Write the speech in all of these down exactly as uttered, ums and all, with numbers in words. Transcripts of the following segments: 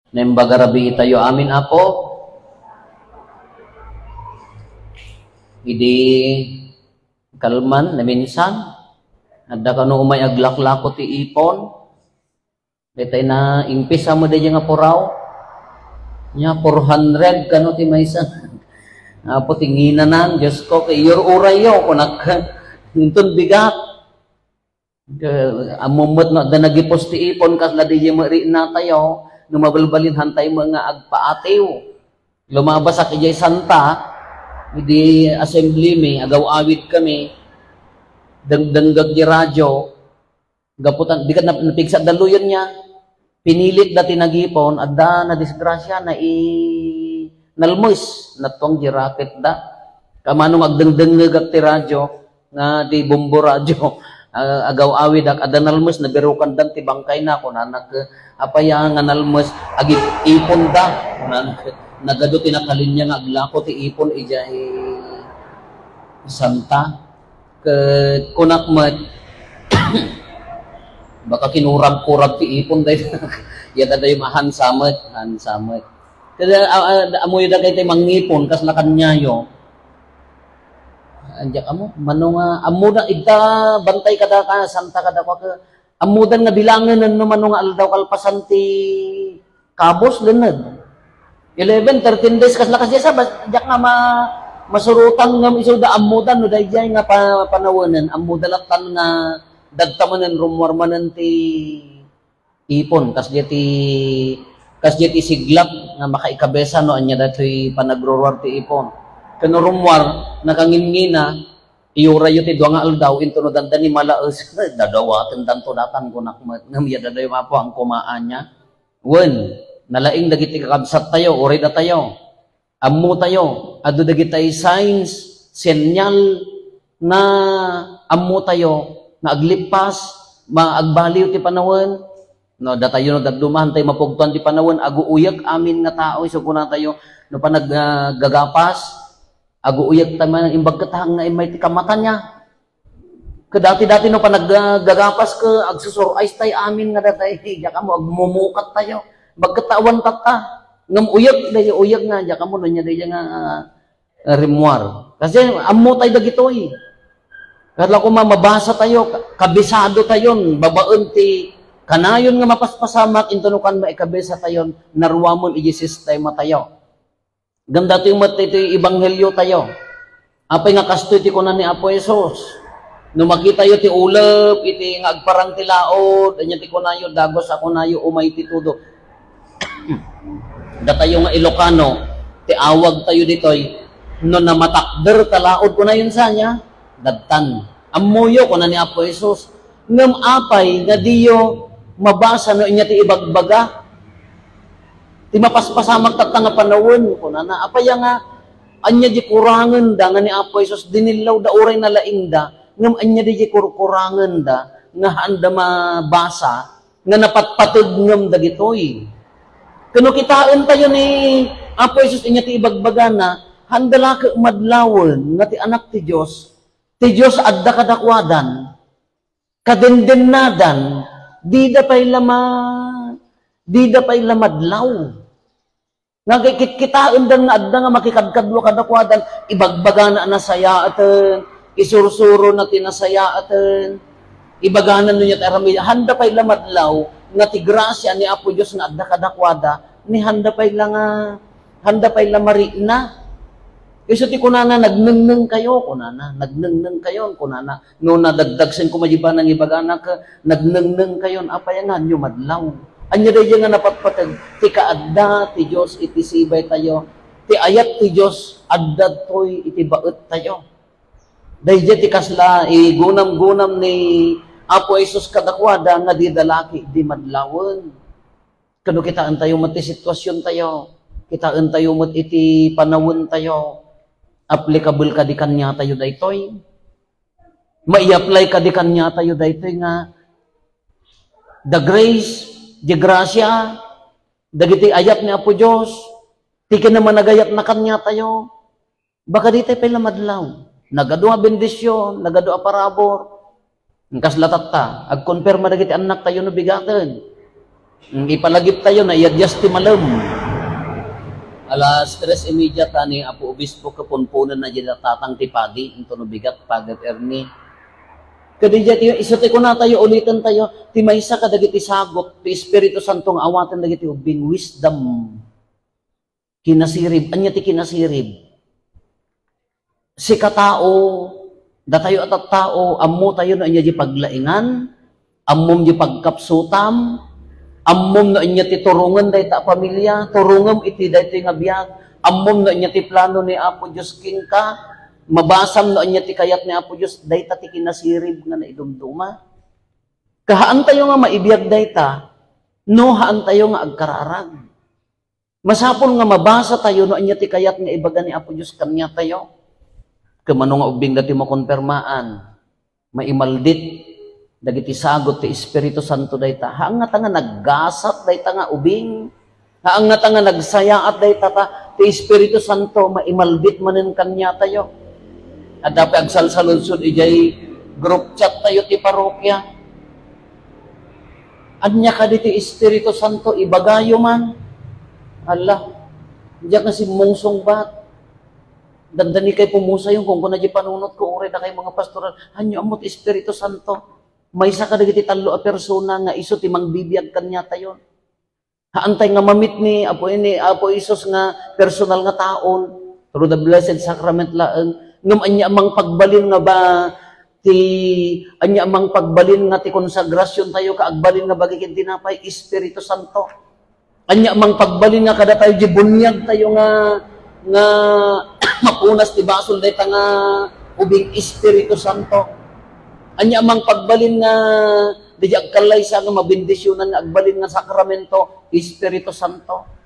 Naimbag a rabii tayo amin, Apo. Idi kalman, naminsan, adda kano umay aglaklako ti ipon. Daytay na impisa mo daydi nga puraw. Nya, four hundred kano ti maysa. Apo, ti nginanan, Dios ko, kay iyur-urayyo, kunak, inton bigat. Ke-, ammom met no adda nagipos ti ipon, kasla daydi met riknatayo, no mabalbalin, hantay met nga agpaatiw. Lumabasak idiay Santa, idi assembly mi, agaw-awid kami, dengdenggek di radio, gapu ta, di ket nap-, napigsa dalluyen nia. Pinilit da ti nagipon, adda nadisgrasya, nai-, nalmes, nattuang di racket da. Kamano nga agdengdengngegak ti radio, nga di bombo radio, ah, agaw-awidak, adda nalmes, nabirukandan ti bangkayna, kunanak, "Apay a nga nalmes?" "Agip-, ipon da," kunanak. Nagadu ti nakalinya nga aglako ti ipon idiay Santa. Ket kunak met, baka kinurab-kurab ti ipon dayta. Iyat adda mahansamet, hansamet. Ket, ah, ah, ammoyo dagiti mangipon, kasla kaniayo. Diak ammo, mano nga, ammoda, ita, bantay kada ka, Santa kada ka, ammodan nga bilangen no mano nga aldaw kalpasan ti kabus, lenneg. Eleven, thirteen days, kasla kasi sa, bas-, diak nga ma-, masurotan nga isuda, ammodan no daydiay nga pa-, panawenen, ammoda lattan nga dadta manen, rummuar manen ti ipon, kasdiay ti, kasdiay ti siglak nga makaikabesa no ania datoy panagruruar ti ipon. Ken no rummuar, nakangingina, iyurayyo ti dua nga aldaw, intunodan da ni malaes, dadawaten danto datan, kunak met, ngem ya dadayo mapuan kumaanya. Wen, nalaing dagiti kakabsattayo, uray datayo. Ammotayo, adu dagitay signs, senyal, nga ammotayo nga aglippas, ma-, agbaliw ti panawen. No, datayo no dadduma, hantay mapugtoan ti panawen, aguuyek amin nga tao, isu kunatayo, no panag-, ah, gagapas, aguuyek tayo man, imbag ket nga immay ti kamata niya. Kadati-dati no panag-, ah, gagapas ket agsusur-eyes tay amin nga datay, diak ammo, agmumukat tayo. Bagket awan tatta. Ngem uyek, daydi uyek nga, diak ammo, no ania daydi nga, ah, rimmuar. Kasi ammo tayo dagitoy. Kasla koma mabasa tayo, ka-, kabisado tayon, babaen ti kanayon nga mapaspasamak, intono kan maikabisa tayon, naruamen iti sistema tayo. Ngem datoy met iti ebanghelio tayo. Apay nga kastoy ti kuna ni Apo Jesus? No makitayo ti ulep iti nga agparang ti laod, ania ti kunayo, "Dagus a kunayo, umay ti tudo." Datayo nga Ilocano, ti awag tayo ditoy, no namatakder ta laod, kunayon sa ania, "Dadtan." Ammoyo, kuna ni Apo Jesus, "Ngem apay nga diyo mabasa no ania ti ibagbaga? Ti mapaspasamak tatta nga panawen," kunana. Apay nga, ania di kurangenda nga ni Apo Jesus, dinillawda uray nalaingda, ngem ania di kurkurangenda nga haanda mabasa nga napatpateg ngem dagitoy? Ken no kitaen tayo ni Apo Jesus, ania ti ibagbagana, haanda la ket madlawen nga ti Anak ti Dios, ti Dios adda kadakuadan, kadendennadan, dida pay la ma-, dida pay la madlaw. Nga kitkitaendan nga adda nga makikadkadua kadakuadan, ibagbagana a nasayaaten, isursurona ti nasayaaten, ibagana no ania ti aramid, haanda pay la madlaw nga ti grasia ni Apo Dios nga adda kadakuada, ni haanda pay la nga, haanda pay la marikna. Isu ti kunana, "Nagnengneng kayo," kunana, "Nagnengneng kayon," kunana. No nadagdagsen koma di ba nangibagana ket, "Nagnengneng kayon, apay nga nyo madlaw?" Ania daydi nga napatpateg? Ti kaadda ti Dios iti sibay tayo. Ti ayat ti Dios, adda toy iti baet tayo. Daydi ti kasla igunam-gunam ni Apo Jesus kadakuada nga dida la ket di madlawen. Ket no kitaentayo met ti situasiontayo, kitaentayo met iti panawentayo, applicable kadi kaniatayo daytoy? Mai-apply kadi kaniatayo daytoy nga the grace, the gracia, dagiti ayat ni Apo Dios, ti kinamanagayatna kaniatayo? Baka ditay pay la madlaw. Nagadu a bendision, nagadu a parabur. Kasla tatta, agkonfirma dagiti annaktayo no bigaten. Mm, ipalagip tayo na i-adjust ti malem. Alas tres y media ta ni Apo Obispo kapunpunan na dyan tatang ti padi, intono bigat, Father Ernie. Kadi dyan, iso ti kuna tayo, ulitan tayo, ti maysa kadagiti sagot, ti Espiritu Santo nga awaten dagiti ubbing, wisdom. Kinasirib. Ania ti kinasirib? Sika tao, datayo a tattao, ammo tayo no ania di paglaingan, ammom di pagkapsutam, ammom no ania ti turungen dayta a pamilya, turungem iti daytoy nga biag, ammom no ania ti plano ni Apo Dios kenka, mabasam no ania ti kayat ni Apo Dios, dayta ti kinasirib nga naidumduma. Kahaan tayo nga maibiag dayta, no haan tayo nga agkararag. Masapul nga mabasa tayo no ania ti kayat nga ibaga ni Apo Dios kaniatayo. Ket mano nga ubbing dati makonpermaan, maimaldit dagiti sagut ti Espiritu Santo dayta. Haan ngata nga naggasat dayta nga ubing. Haan ngata nga nagsayaat dayta ta ti Espiritu Santo maimaldit manen kaniatayo. Adda pay agsalsaludsod idiay group chat tayo ti parokya. Ania kadi ti Espiritu Santo, ibagayo man. Ala, diak nga simmungsungbat. Dandani kay pumusayon, kun kuna di panunot ko, uray da kay mga pastoral, ania ammo ti Espiritu Santo. Maysa kadagiti tallo a persona nga isu ti mangbibiag kaniatayon. Haantay nga mamit ni Apo ini, Apo Jesus nga personal nga taon through the Blessed Sacrament laeng. Ngem ania mangpagbalin nga ba ti, ania mangpagbalin nga ti konsagrasyon tayo ka agbalin nga bagi ken tinapay, Espiritu Santo. Ania mangpagbalin nga kada tayo di bunyag tayo nga, nga mapunas ti basol dayta nga ubing, Espiritu Santo. Ania mangpagbalin nga di agkallaysa nga mabendisyonan nga agbalin nga sakramento, Espiritu Santo.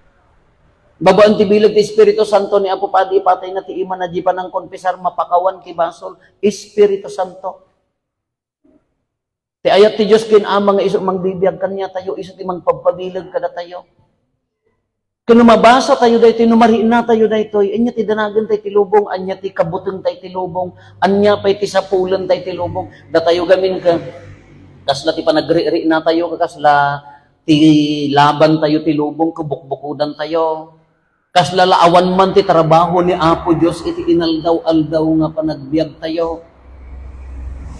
Babaen ti bileg ti Espiritu Santo ni Apo Padi, ipatay nga ti imana di panangkonfesar, mapakawan ti basol, Espiritu Santo. Ti ayat ti Dios ken Ama nga isu mangbibiag kaniatayo, isu ti mangpagpabileg kadatayo. Ken no mabasa tayo daytoy, no marikna tayo daytoy, ania ti danagen tayo ti lubong, ania ti kabuteng tayo ti lubong, ania pay ti sapulen tayo ti lubong. Datayo gamin ka, kasla ti panagrikna tayo, kasla ti laban tayo ti lubong, kabukbukodan tayo. Kasla la awan man ti trabaho ni Apo Dios iti inaldaw-aldaw nga panagbiag tayo.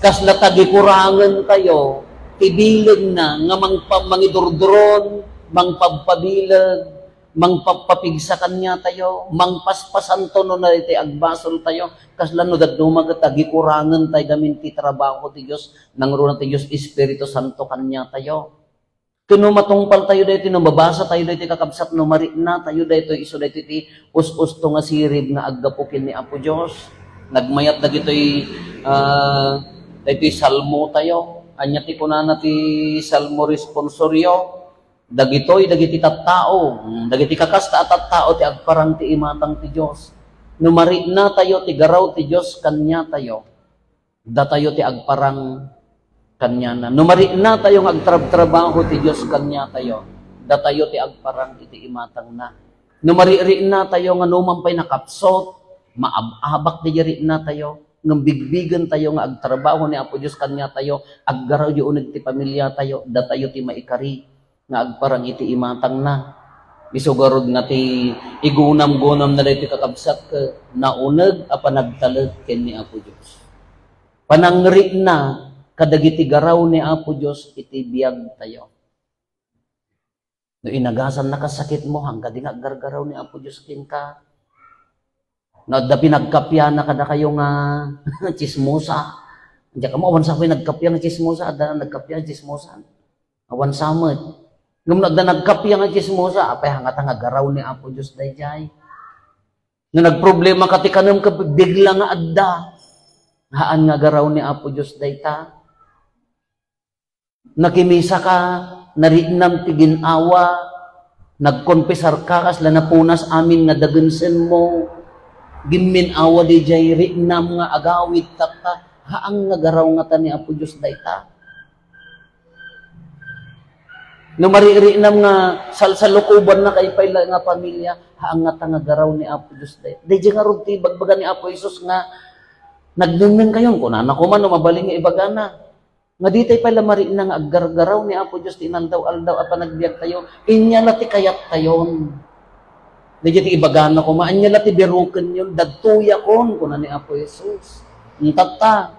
Kasla tagikurangen tayo ti bilegna nga mangpa-, mangidurduron, mangpagpabileg, mangpagpapigsa kaniatayo, mangpaspasanto no na iti agbasol tayo, kasla no dadduma ket tagikurangen tayo gamin ti trabaho ti Dios, nangruna ti Dios Espiritu Santo kaniatayo. Ken no matungpal tayo daytoy, no mabasa tayo daytoy, kakabsat, no marikna tayo daytoy, isu daytoy ti us-usto nga sirib nga aggapu ken ni Apo Dios. Nagmayat dagitoy, ah, daytoy salmo tayo. Ania ti kunana ti salmo responsorio? Dagitoy, dagiti tattao, mm, dagiti kakasta a tattao ti agparang ti imatang ti Dios. No marikna tayo ti garaw ti Dios kaniatayo, datayo ti agparang kaniana. No marikna tayo nga agtrabtrabaho ti Dios kaniatayo, datayo ti agparang iti imatangna. No maririkna tayo nga numan pay nakapsut, maab-abak ti rikna tayo, ngem bigbigen tayo nga agtrabaho ni Apo Dios kaniatayo, aggaraw di uneg ti pamilya tayo, datayo ti maikari nga agparang iti imatangna. Isu garud nga ti igunam-gunamna daytoy kakabsat ket nauneg a panagtalek ken ni Apo Dios. Panangrikna kadagiti garaw ni Apo Dios iti biag tayo. No inagasan na kasakit mo, hangga di nga aggargaraw ni Apo Dios kenka. No adda pinagkapiana kadakayo nga chismosa. Diak mo, awan sa ako'y nagkapia nga chismosa, adda nagkapia nga chismosa. Awan sa met. Ngem no adda nagkapia nga chismosa, apay hangata nga garaw ni Apo Dios daydiay. No nagproblema ka ti kanem ket bigla nga adda, haan nga garaw ni Apo Dios dayta. Nakimisa ka, nariknam ti gin-awa, nagkonfesar ka, kasla napunas amin nga dagensenmo, gimmin-awa daydiay riknam nga agawid tatta, haan nga garaw ngata ni Apo Dios dayta. No maririknam nga salsalukobanna kay pay la nga pamilya, haan ngata nga garaw ni Apo Dios dayta. Daydiay ngarud ti ibagbaga ni Apo Jesus nga, "Nagnengneng kayon," kunana koma no mabalin nga ibagana. Nga ditay pay la marikna nga aggargaraw ni Apo Dios ti inaldaw-aldaw a panagbiagtayo, inya la ti kayattayon. Dagiti ibagana koma, ania la ti birukenyon, "Dadtoyakon," kuna ni Apo Jesus. Intatta,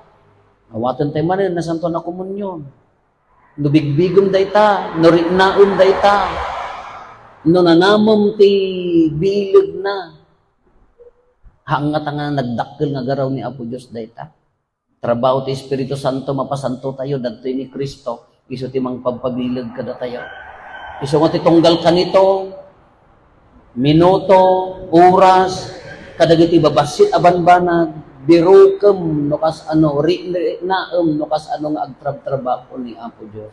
awaten tay manen Nasantoan a Komunion. No bigbigem dayta, no riknaem dayta, no nanamem ti bilegna, haanna ta nga nagdakkel nga garaw ni Apo Dios dayta. Trabaho ti Espiritu Santo, mapasanto tayo, dadtoy ni Cristo, isu ti mangpabpabileg kadatayo. Isu nga ti tunggal kanito, minuto, oras, kadagiti babassit a banbanag, birukem no kas ano, ri-, riknaem no kas ano nga agtrabtrabaho ni Apo Dios.